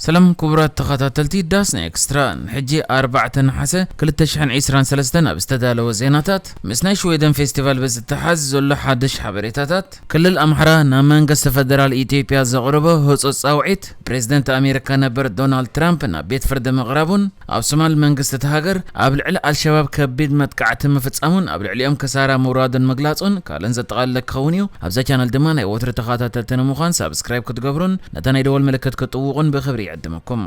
ሰላም ክቡራት ተኸታተልቲ ዳስና ኤክስትራ፣ ንሕጂ ኣርባዕተ ነሓሰ ክልተ ሽሕን ዕስራን ሰለስተን ኣብ ዝተዳለወ ዜናታት፣ ምስ ናይ ሽወደን ፌስቲቫል ብዝተሓዝ ዘሎ ሓድሽ ሓበሬታታት፣ ክልል ኣምሓራ ናብ መንግስቲ ፈደራል ኢትዮጵያ ዘቕረቦ ህጹጽ ጻውዒት፣ ፕሬዝደንት ኣሜሪካ ነበር ዶናልድ ትራምፕ ናብ ቤት ፍርዲ ምቕራቡን፣ ኣብ ሶማል መንግስቲ እታ ሃገር ኣብ ልዕሊ ኣልሸባብ ከቢድ መጥቃዕቲ ምፍጻሙን ኣብ ልዕሊኦም ክሳራ ምውራዱን ምግላጹን ካልእን ዘጠቓለለ ክኸውን እዩ። ኣብዛ ቻነል ድማ ናይ ወትሩ ተኸታተልቲ ንምዃን ሳብስክራይብ ክትገብሩን ነታ ናይ ደወል ምልክት ክትጥውቑን ብኽብሪ ይዕድመኩም።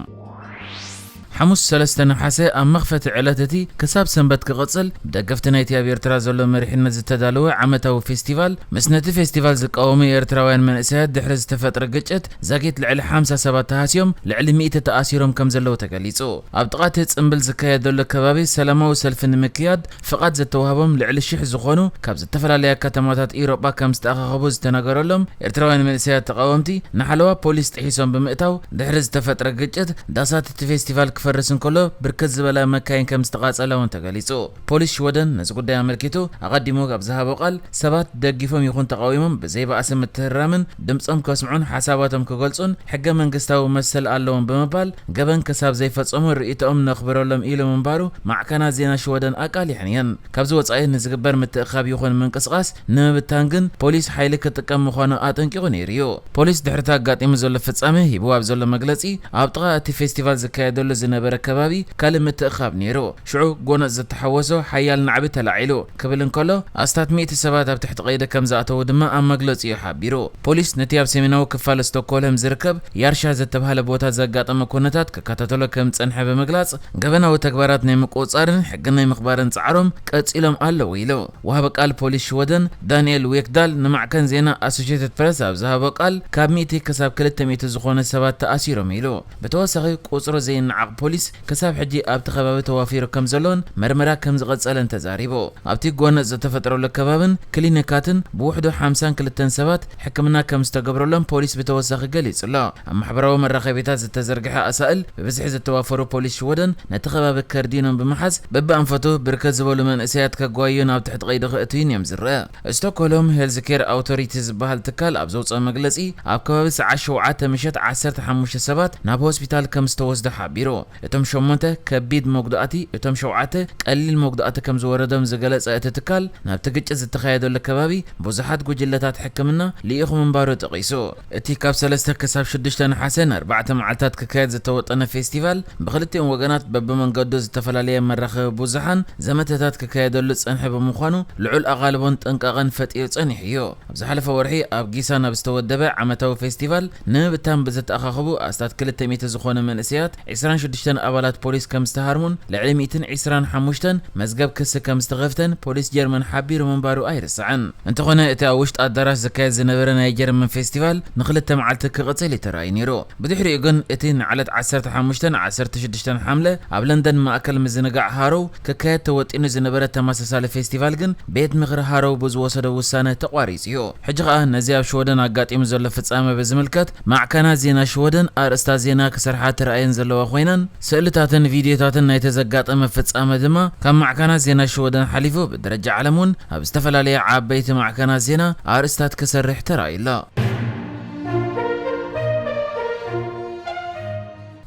ሓሙስ ሰለስተ ነሓሰ ኣብ መኽፈቲ ዕለት እቲ ክሳብ ሰንበት ክቕጽል ብደገፍቲ ናይቲ ኣብ ኤርትራ ዘሎ መሪሕነት ዝተዳለወ ዓመታዊ ፌስቲቫል፣ ምስ ነቲ ፌስቲቫል ዝቃወሙ ኤርትራውያን መንእሰያት ድሕሪ ዝተፈጥረ ግጭት ዛጊት ልዕሊ ሓምሳ ሰባት ተሃስዮም፣ ልዕሊ ሚእቲ ተኣሲሮም ከም ዘለዉ ተገሊጹ። ኣብ ጥቓ እቲ ጽምብል ዝካየደሉ ከባቢ ሰላማዊ ሰልፊ ንምክያድ ፍቓድ ዝተዋህቦም ልዕሊ ሽሕ ዝኾኑ ካብ ዝተፈላለያ ከተማታት ኢሮጳ ከም ዝተኣኻኸቡ ዝተነገረሎም ኤርትራውያን መንእሰያት ተቓወምቲ፣ ንሓለዋ ፖሊስ ጥሒሶም ብምእታው ድሕሪ ዝተፈጥረ ግጭት፣ ዳሳት እቲ ፌስቲቫል ክፈርስ እንከሎ ብርክት ዝበላ መካይን ከም ዝተቓጸላ እውን ተገሊጹ። ፖሊስ ሽወደን ነዚ ጉዳይ ኣመልኪቱ ኣቐዲሙ ኣብ ዝሃቦ ቃል፣ ሰባት ደጊፎም ይኹን ተቓዊሞም ብዘይበኣሲ ምትህራምን ድምጾም ከስምዑን ሓሳባቶም ክገልጹን ሕገ መንግስታዊ መሰል ኣለዎም ብምባል፣ ገበን ክሳብ ዘይፈጸሙ ርእይቶኦም ነኽብረሎም ኢሉ ምንባሩ ማዕከናት ዜና ሽወደን ኣቃሊሐን እየን። ካብዚ ወጻኢ ንዝግበር ምትእኻብ ይኹን ምንቅስቓስ ንምብታን ግን ፖሊስ ሓይሊ ክጥቀም ምዃኑ ኣጠንቂቑ ነይሩ እዩ። ፖሊስ ድሕሪ እቲ ኣጋጢሙ ዘሎ ፍጻመ ሂብዎ ኣብ ዘሎ መግለጺ፣ ኣብ ጥቓ እቲ ፌስቲቫል ዝካየደሉ ዝነበረ ከባቢ ካልእ ምትእኻብ ነይሩ። ሽዑ ጎነጽ ዝተሓወሶ ሓያል ናዕቢ ተላዒሉ ክብል እንከሎ፣ ኣስታት ሚእቲ ሰባት ኣብ ትሕቲ ቀይዲ ከም ዝኣተዉ ድማ ኣብ መግለጺኡ ሓቢሩ። ፖሊስ ነቲ ኣብ ሰሜናዊ ክፋል ስቶክሆልም ዝርከብ ያርሻ ዝተባህለ ቦታ ዘጋጠመ ኩነታት ክከታተሎ ከም ዝጸንሐ ብምግላጽ፣ ገበናዊ ተግባራት ናይ ምቁጽጻርን ሕጊ ናይ ምኽባርን ጻዕሮም ቀጺሎም ኣለዉ ኢሉ። ወሃቢ ቃል ፖሊስ ሽወደን ዳንኤል ዌክዳል ንማዕከን ዜና ኣሶሼትድ ፕረስ ኣብ ዝሃቦ ቃል፣ ካብ ሚእቲ ክሳብ ክልተ ሚእቲ ዝኾነ ሰባት ተኣሲሮም ኢሉ። ብተወሳኺ ቁጽሩ ዘይነዓቕ ፖሊስ ክሳብ ሕጂ ኣብቲ ከባቢ ተዋፊሩ ከም ዘሎን መርመራ ከም ዝቐጸለን ተዛሪቡ። ኣብቲ ጎነጽ ዝተፈጥረሉ ከባብን ክሊኒካትን ብውሕዱ ሓምሳን ክልተን ሰባት ሕክምና ከም ዝተገብረሎም ፖሊስ ብተወሳኺ ገሊጹ ኣሎ። ኣብ ማሕበራዊ መራኸቢታት ዝተዘርግሐ ኣሳእል ብብዝሒ ዝተዋፈሩ ፖሊስ ሽወደን ነቲ ከባቢ ከርዲኖም ብምሓዝ በብኣንፈቱ ብርክት ዝበሉ መንእሰያት ከጓዩን ኣብ ትሕቲ ቀይዲ ከእትዩን እዮም ዝረአ። ስቶክሆልም ሄልዝ ኬር ኣውቶሪቲ ዝበሃል ትካል ኣብ ዘውፅኦ መግለፂ፣ ኣብ ከባቢ ሰዓት ሸውዓተ ምሸት ዓሰርተ ሓሙሽተ ሰባት ናብ ሆስፒታል ከም ዝተወስዱ ሓቢሩ። እቶም ሸሞንተ ከቢድ መጉዳእቲ፣ እቶም ሸውዓተ ቀሊል መጉዳእቲ ከም ዝወረዶም ዝገለጸ እቲ ትካል፣ ናብቲ ግጭት ዝተኻየደሉ ከባቢ ብዙሓት ጉጅለታት ሕክምና ልኢኹ ምንባሩ ጠቒሱ። እቲ ካብ ሰለስተ ክሳብ ሽዱሽተ ነሓሰ ንኣርባዕተ መዓልታት ክካየድ ዝተወጠነ ፌስቲቫል፣ ብክልቲኦም ወገናት በብመንገዱ ዝተፈላለየ መራኸቢ ብዙሓን ዘመተታት ክካየደሉ ዝጸንሐ ብምዃኑ፣ ልዑል ኣቓልቦን ጥንቃቐን ፈጢሩ ጸኒሑ እዩ። ኣብ ዝሓለፈ ወርሒ ኣብ ጊሳን ኣብ ዝተወደበ ዓመታዊ ፌስቲቫል ንምብታን ብዝተኣኻኸቡ ኣስታት ክልተ ሚእቲ ዝኾኑ መንእሰያት፣ ዕስራን ሽዱሽተን ኣባላት ፖሊስ ከም ዝተሃርሙን ልዕሊ ሚእትን ዕስራን ሓሙሽተን መዝገብ ክሲ ከም ዝተኸፍተን ፖሊስ ጀርመን ሓቢሩ ምንባሩ ኣይርሳዕን። እንተኾነ፣ እቲ ኣብ ውሽጢ ኣዳራሽ ዝካየድ ዝነበረ ናይ ጀርመን ፌስቲቫል ንኽልተ መዓልቲ ክቕጽል እዩ ተራእዩ ነይሩ። ብድሕሪኡ ግን፣ እቲ ንዓለት ዓሰርተ ሓሙሽተን ዓሰርተ ሽዱሽተን ሓምለ ኣብ ለንደን ማእከል ምዝንጋዕ ሃሮው ክካየድ ተወጢኑ ዝነበረ ተመሳሳሊ ፌስቲቫል ግን፣ ቤት ምኽሪ ሃሮው ብዝወሰዶ ውሳነ ተቋሪጹ እዩ። ሕጂ ኸኣ ነዚ ኣብ ሽወደን ኣጋጢሙ ዘሎ ፍጻመ ብዝምልከት ማዕከናት ዜና ሽወደን ኣርእስታት ዜና ክሰርሓ ተራእየን ዘለዋ ኮይነን፣ ስእልታትን ቪድዮታትን ናይቲ ዘጋጠመ ፍጻመ ድማ ካብ ማዕከናት ዜና ሽወደን ሓሊፉ ብደረጃ ዓለም እውን ኣብ ዝተፈላለያ ዓበይቲ ማዕከናት ዜና ኣርእስታት ክሰርሕ ተራእዩ ኣሎ።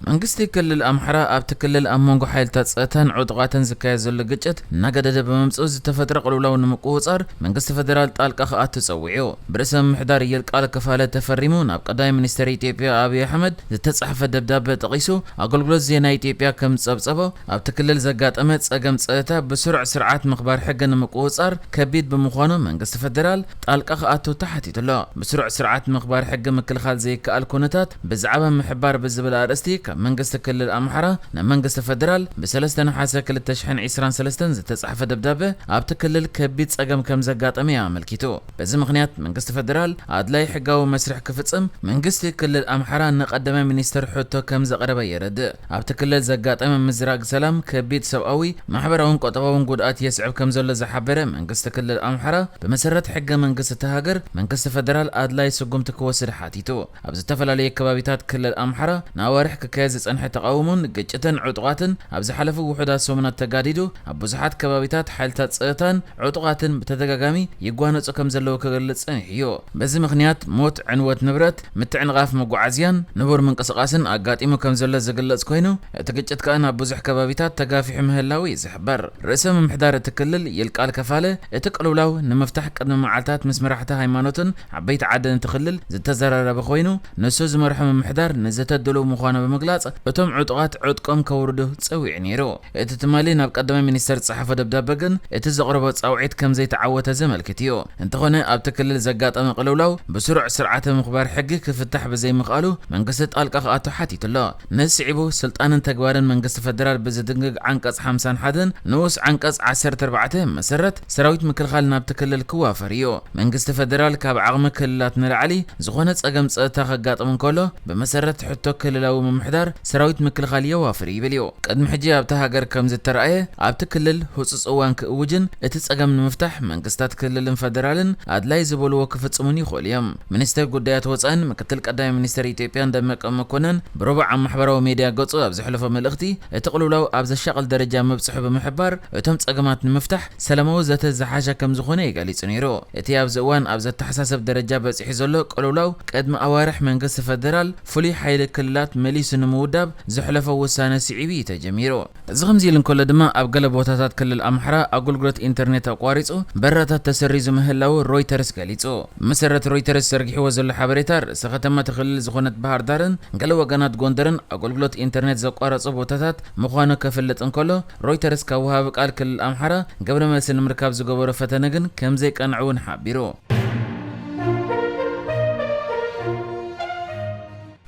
መንግስቲ ክልል ኣምሓራ ኣብቲ ክልል ኣብ መንጎ ሓይልታት ጸጥታን ዕጡቓትን ዝካየድ ዘሎ ግጭት እናገደደ ብምምጽኡ ዝተፈጥረ ቅልውላው ንምቁጽጻር መንግስቲ ፈደራል ጣልቃ ክኣቱ ጸዊዑ። ብርእሰ ምምሕዳር ይልቃል ከፋለ ተፈሪሙ ናብ ቀዳማይ ሚኒስተር ኢትዮጵያ ኣብይ ኣሕመድ ዝተጻሕፈ ደብዳበ ጠቒሱ፣ ኣገልግሎት ዜና ኢትዮጵያ ከም ዝጸብጸቦ፣ ኣብቲ ክልል ዘጋጠመ ጸገም ጸጥታ ብስሩዕ ስርዓት ምኽባር ሕጊ ንምቁጽጻር ከቢድ ብምዃኑ መንግስቲ ፈደራል ጣልቃ ክኣቱ ተሓቲቱ ኣሎ። ብስሩዕ ስርዓት ምኽባር ሕጊ ምክልኻል ዘይከኣል ኩነታት ብዛዕባ ምሕባር ብዝብል ኣርእስቲ ካብ መንግስቲ ክልል ኣምሓራ ናብ መንግስቲ ፈደራል ብሰለስተ ነሓሰ ክልተ ሽሕን ዕስራን ሰለስተን ዝተጻሕፈ ደብዳበ ኣብቲ ክልል ከቢድ ጸገም ከም ዘጋጠመ እዩ ኣመልኪቱ። በዚ ምኽንያት መንግስቲ ፈደራል ኣድላይ ሕጋዊ መስርሕ ክፍጽም መንግስቲ ክልል ኣምሓራ ንቀዳማይ ሚኒስተር ሕቶ ከም ዘቕረበ የረድእ። ኣብቲ ክልል ዘጋጠመ ምዝራግ ሰላም ከቢድ ሰብኣዊ፣ ማሕበራውን ቁጠባውን ጉድኣት የስዕብ ከም ዘሎ ዝሓበረ መንግስቲ ክልል ኣምሓራ፣ ብመሰረት ሕገ መንግስቲ እታ ሃገር፣ መንግስቲ ፈደራል ኣድላይ ስጉምቲ ክወስድ ሓቲቱ። ኣብ ዝተፈላለዩ ከባቢታት ክልል ኣምሓራ ንኣዋርሕ ክካየድ ዝጸንሐ ተቓውሞን ግጭትን ዕጡቓትን ኣብ ዝሓለፉ ውሑዳት ሰሙናት ተጋዲዱ፣ ኣብ ብዙሓት ከባቢታት ሓይልታት ጸጥታን ዕጡቓትን ብተደጋጋሚ ይጓነጹ ከም ዘለዉ ክገልጽ ጸኒሑ'ዩ። በዚ ምኽንያት ሞት፣ ዕንወት ንብረት፣ ምትዕንቓፍ መጓዓዝያን ንቡር ምንቅስቓስን ኣጋጢሙ ከም ዘሎ ዝግለጽ ኮይኑ፣ እቲ ግጭት ከኣ ናብ ብዙሕ ከባቢታት ተጋፊሑ ምህላዉ እዩ ዝሕበር። ርእሰ ምምሕዳር እቲ ክልል ይልቃል ከፋለ፣ እቲ ቅልውላው ንምፍታሕ ቅድሚ መዓልታት ምስ መራሕቲ ሃይማኖትን ዓበይቲ ዓድን እቲ ክልል ዝተዘራረበ ኮይኑ፣ ንሱ ዝመርሖ ምምሕዳር ንዘተድሉ ምዃኑ ብምግላጽ፣ እቶም ዕጡቓት ዕጥቆም ከውርዱ ጸዊዑ ነይሩ። እቲ ትማሊ ናብ ቀዳማይ ሚኒስተር ዝጸሓፎ ደብዳበ ግን፣ እቲ ዘቕረቦ ጻውዒት ከም ዘይተዓወተ ዘመልክት እዩ። እንተኾነ፣ ኣብቲ ክልል ዘጋጠመ ቅልውላው ብስሩዕ ስርዓተ ምኽባር ሕጊ ክፍታሕ ብዘይምኽኣሉ፣ መንግስቲ ጣልቃ ክኣቱ ሓቲቱ ኣሎ። ነዚ ስዒቡ፣ ስልጣንን ተግባርን መንግስቲ ፈደራል ብዝድንግግ ዓንቀጽ ሓምሳን ሓደን ንኡስ ዓንቀጽ ዓሰርተ ኣርባዕተ መሰረት፣ ሰራዊት ምክልኻል ናብቲ ክልል ክዋፈር እዩ። መንግስቲ ፈደራል ካብ ዓቕሚ ክልላት ንላዕሊ ዝኾነ ጸገም ጸጥታ ከጋጥም እንከሎ፣ ብመሰረት ሕቶ ክልላዊ ምምሕዳር፣ ሰራዊት ምክልኻል የዋፍር ይብል እዩ። ቅድሚ ሕጂ ኣብታ ሃገር ከም ዝተረኣየ፣ ኣብቲ ክልል ህጹጽ እዋን ክእውጅን እቲ ጸገም ንምፍታሕ መንግስታት ክልልን ፈደራልን ኣድላይ ዝበልዎ ክፍጽሙን ይኽእሉ እዮም። ሚኒስተር ጉዳያት ወጻእን ምክትል ቀዳማይ ሚኒስተር ኢትዮጵያን ደመቀ መኮነን ብረቡዕ ኣብ ማሕበራዊ ሜድያ ገጹ ኣብ ዘሕለፎ መልእኽቲ፣ እቲ ቅልውላው ኣብ ዘሻቕል ደረጃ ምብጽሑ ብምሕባር፣ እቶም ጸገማት ንምፍታሕ ሰላማዊ ዘተ ዝሓሸ ከም ዝኾነ እዩ ገሊጹ ነይሩ። እቲ ኣብዚ እዋን ኣብ ዘተሓሳስብ ደረጃ በጺሑ ዘሎ ቅልውላው፣ ቅድሚ ኣዋርሕ መንግስቲ ፈደራል ፍሉይ ሓይሊ ክልላት መሊሱ ንምውዳብ ዘሕለፎ ውሳነ ስዒቡ እዩ ተጀሚሩ። እዚ ከምዚ ኢሉ እንከሎ ድማ፣ ኣብ ገለ ቦታታት ክልል ኣምሓራ ኣገልግሎት ኢንተርኔት ኣቋሪጹ፣ በረራታት ተሰሪዙ ምህላዉ ሮይተርስ ገሊጹ። ብመሰረት ሮይተርስ ዘርጊሕዎ ዘሎ ሓበሬታ፣ ርእሰ ከተማ እቲ ክልል ዝኾነት ባህር ዳርን ገለ ወገናት ጎንደርን ኣገልግሎት ኢንተርኔት ዘቋረጹ ቦታታት ምዃኑ ከፍልጥ እንከሎ፣ ሮይተርስ ካብ ወሃቢ ቃል ክልል ኣምሓራ ገብረ መልሲ ንምርካብ ዝገበሮ ፈተነ ግን ከም ዘይቀንዐ እውን ሓቢሩ።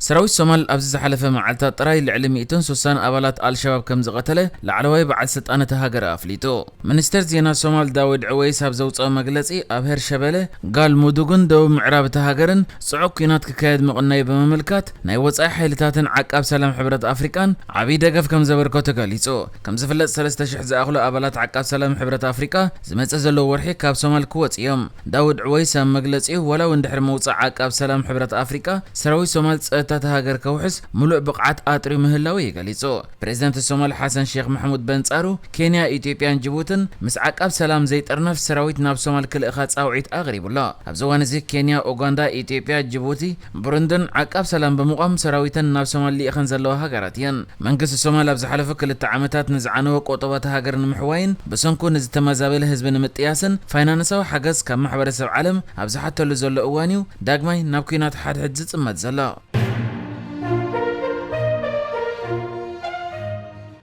ሰራዊት ሶማል ኣብዚ ዝሓለፈ መዓልታት ጥራይ ልዕሊ ሚእትን ስሳን ኣባላት ኣልሸባብ ከም ዝቐተለ ላዕለዋይ በዓል ስልጣን እታ ሃገር ኣፍሊጡ። ሚኒስተር ዜና ሶማል ዳውድ ዕወይስ ኣብ ዘውፅኦ መግለፂ፣ ኣብ ሄርሸበለ፣ ጋል ሙዱግን ደቡብ ምዕራብ እታ ሃገርን ጽዑቕ ኲናት ክካየድ ምቕናዩ ብምምልካት፣ ናይ ወጻኢ ሓይልታትን ዓቃብ ሰላም ሕብረት ኣፍሪቃን ዓብዪ ደገፍ ከም ዘበርከቱ ገሊጹ። ከም ዝፍለጥ፣ ሰለስተ ሽሕ ዝኣኽሉ ኣባላት ዓቃብ ሰላም ሕብረት ኣፍሪቃ ዝመጽእ ዘሎ ወርሒ ካብ ሶማል ክወጽኡ እዮም። ዳውድ ዕወይስ ኣብ መግለጺኡ፣ ዋላ እውን ድሕሪ ምውጻእ ዓቃብ ሰላም ሕብረት ኣፍሪቃ፣ ሰራዊት ሶማል ጸጥታ እታ ሃገር ከውሕስ ምሉእ ብቕዓት ኣጥርዩ ምህላዉ እዩ ገሊጹ። ፕሬዚደንት ሶማል ሓሰን ሼክ መሕሙድ በንጻሩ፣ ኬንያ፣ ኢትዮጵያን ጅቡትን ምስ ዓቃብ ሰላም ዘይጥርነፍ ሰራዊት ናብ ሶማል ክልእኻ ጻውዒት ኣቕሪቡ ኣሎ። ኣብዚ እዋን እዚ ኬንያ፣ ኡጋንዳ፣ ኢትዮጵያ፣ ጅቡቲ፣ ብሩንድን ዓቃብ ሰላም ብምቋም ሰራዊተን ናብ ሶማል ልኢኸን ዘለዋ ሃገራት እየን። መንግስቲ ሶማል ኣብ ዝሓለፉ ክልተ ዓመታት ንዝዓነወ ቁጠባ እታ ሃገር ንምሕዋይን ብሰንኩ ንዝተመዛበለ ህዝቢ ንምጥያስን ፋይናንሳዊ ሓገዝ ካብ ማሕበረሰብ ዓለም ኣብ ዝሓተሉ ዘሎ እዋን እዩ ዳግማይ ናብ ኲናት ሓድሕድ ዝጽመት ዘሎ።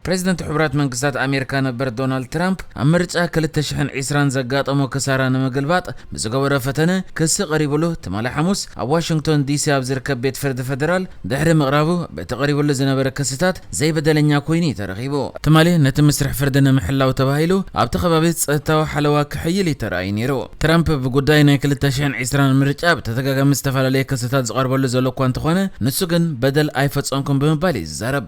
ፕሬዚደንት ሕቡራት መንግስታት ኣሜሪካ ነበር ዶናልድ ትራምፕ፣ ኣብ ምርጫ ክልተ ሽሕን ዕስራን ዘጋጠሞ ክሳራ ንምግልባጥ ብዝገበሮ ፈተነ ክሲ ቀሪቡሉ፣ ትማሊ ሓሙስ ኣብ ዋሽንግቶን ዲሲ ኣብ ዝርከብ ቤት ፍርዲ ፈደራል ድሕሪ ምቕራቡ፣ በቲ ቀሪቡሉ ዝነበረ ክስታት ዘይበደለኛ ኮይኑ እዩ ተረኺቡ። ትማሊ ነቲ መስርሕ ፍርዲ ንምሕላው ተባሂሉ ኣብቲ ከባቢ ጸጥታዊ ሓለዋ ክሕይል እዩ ተራእዩ ነይሩ። ትራምፕ ብጉዳይ ናይ ክልተ ሽሕን ዕስራን ምርጫ ብተደጋጋሚ ዝተፈላለየ ክስታት ዝቐርበሉ ዘሎ እኳ እንተኾነ፣ ንሱ ግን በደል ኣይፈጸምኩን ብምባል እዩ ዝዛረብ።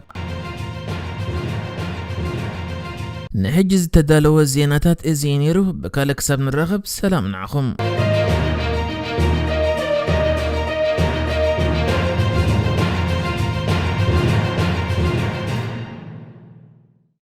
ንሕጂ ዝተዳለወ ዜናታት እዚ እዩ ነይሩ። ብካልእ ክሳብ ንራኸብ፣ ሰላም ንዓኹም።